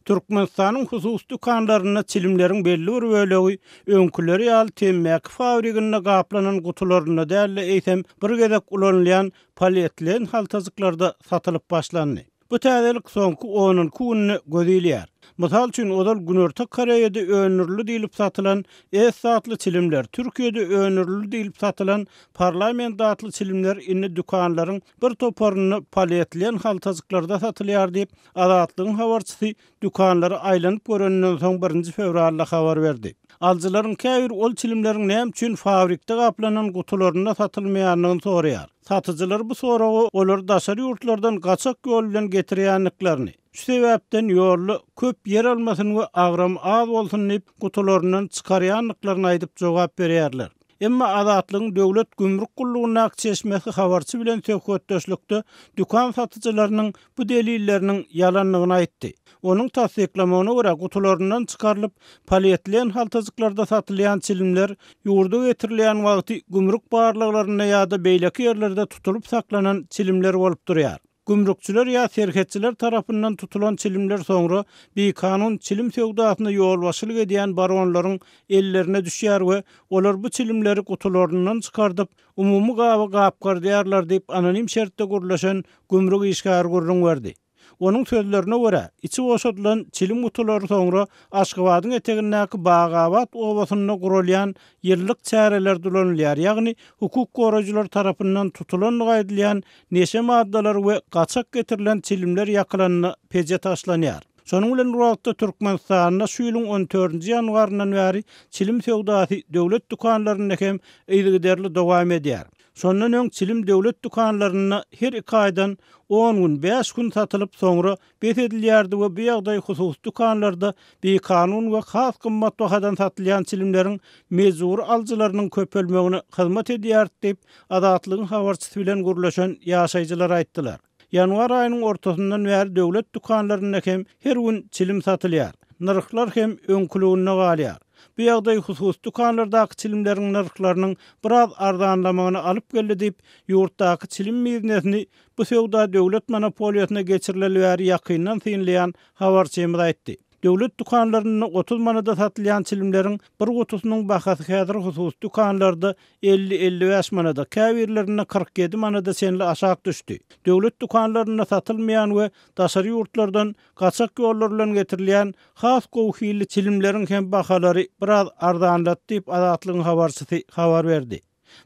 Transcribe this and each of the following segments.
Türkmenistanyň hususy dükanlarynda çilimleriň belli bir bölegi öňküleri ýaly temmäki fabriginde gaplanan gutularynda däl-de, eýsem, bir gezek ulanylýan polietilen haltajyklarda satylyp başlandy. Bu täzelik soňky onunky günde göz ilýär. Mysal üçin, ozal Günorta Koreýada öndürildi diýlip satylan Es atly çilimler, Türkiýede öndürildi diýlip satylan Parlament atly çilimler indi dükanlaryň bir toparynda polietilen haltajyklarda satylýar diýip, Azatlygyň habarçysy dükanlara aýlanyp göreninden soň birinji fewralda habar berdi. Alyjylaryň käbiri ol çilimleriň näme üçin fabrikde gaplanan gutularynda satylmaýandygyny soraýar. Satyjylar bu soraga olary daşary ýurtlardan gaçak ýol bilen getirýändiklerini, şu sebäpden ýolda köp ýer almasyn we agramy az bolsun diýip gutularyndan çykarýandyklaryny aýdyp jogap berýärler. Emma Azatlygyň Döwlet gümrük gullugyndaky çeşmesi habarçy bilen söhbetdeşlikde dükan satyjylarynyň bu delilleriniň ýalandygyny aýtdy. Onuň tassyklamagyna görä, gutularyndan çykarylyp, polietilen haltajyklarda satylýan çilimler ýurda getirilýän wagty gümrük barlaglarynda ýa-da beýleki ýerlerde tutulyp saklanan çilimler bolup durýar. Gümrükçiler ýa serhetçiler tarapyndan tutulan çilimler soňra bikanun çilim söwdasyna ýolbaşçylyk edýän baronlaryň ellerine düşýär we olar bu çilimleri gutularyndan çykardyp, umumy gaba gapgardýarlar diýip, anonim şertde gürleşen gümrük işgäri gürrüň berdi. Onuň sözlerine görä, içi boşadylan çilim gutulary soňra Aşgabadyň etegindäki Bagabat obasynda guralýan ýyllyk çärelerde ulanylýar, ýagny hukuk goraýjylar tarapyndan tutulandygy aýdylýan neşe maddalary we gaçak getirilen çilimler ýakylanda peje taşlanýar. Şonuň bilen bir wagtda Türkmenistanda şu ýylyň on dördünji ýanwaryndan bäri çilim söwdasy döwlet dükanlarynda hem yzygiderli dowam edýär. Şondan öň çilim döwlet dükanlarynda her iki aýdan on gün, bäş gün satylyp, soňra bes edilýärdi we bu ýagdaý hususy dükanlarda bikanun we has gymmat bahadan satylýan çilimleriň mejbury alyjylarynyň köpelmegine hyzmat edýärdi diýip, Azatlygyň habarçysy bilen gürleşen ýaşaýjylar aýtdylar. Ýanwar aýynyň ortasyndan bäri döwlet dükanlarynda hem her gün çilim satylýar. Nyrhlar hem öňküliginde galýar. Bu ýagdaý hususy dükanlardaky çilimleriň nyrhlarynyň biraz arzanlamagyna alyp geldi diýip, ýurtdaky çilim biznesini bu söwda döwlet monopoliýasyna geçirileli bäri ýakyndan synlaýan habarçymyz aýtdy. Döwlet dükanlarynda 30 manada satylýan çilimleriň bir gutusynyň bahasy häzir hususy dükanlarda 50-55 manada, käbirlerinde 47 manada çenli aşak düşdi. Döwlet dükanlarynda satylmaýan we daşary ýurtlardan gaçak ýollar bilen getirilýän has gowy hilli çilimleriň hem bahalary biraz arzanlady diýip, Azatlygyň habarçysy habar berdi.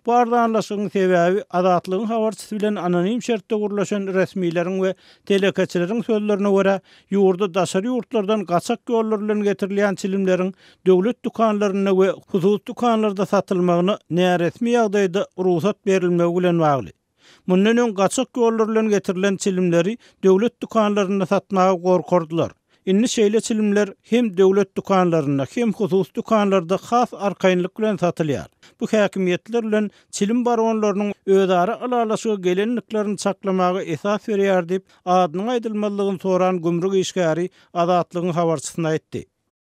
Bu arzanlaşygyň sebäbi Azatlygyň habarçysy bilen anonim şertde gürleşen resmileriň we telekeçileriň sözlerine görä, ýurda daşary ýurtlardan gaçak ýollar bilen getirilýän çilimleriň döwlet dükanlarynda we hususy dükanlarda satylmagyna näresmi ýagdaýda rugsat berilmegi bilen bagly. Mundan öň gaçak ýollar bilen getirilen çilimleri döwlet dükanlarynda satmaga gorkardylar. Indi şeýle çilimler hem döwlet dükanlarynda, hem hususy dükanlarda has arkaýynlyk bilen satylýar. Bu häkimiýetler bilen çilim baronlarynyň özara ylalaşyga gelendiklerini çaklamaga esas berýär diýip, adynyň aýdylmazlygyny soran gümrük işgäri Azatlygyň habarçysyna aýtdy.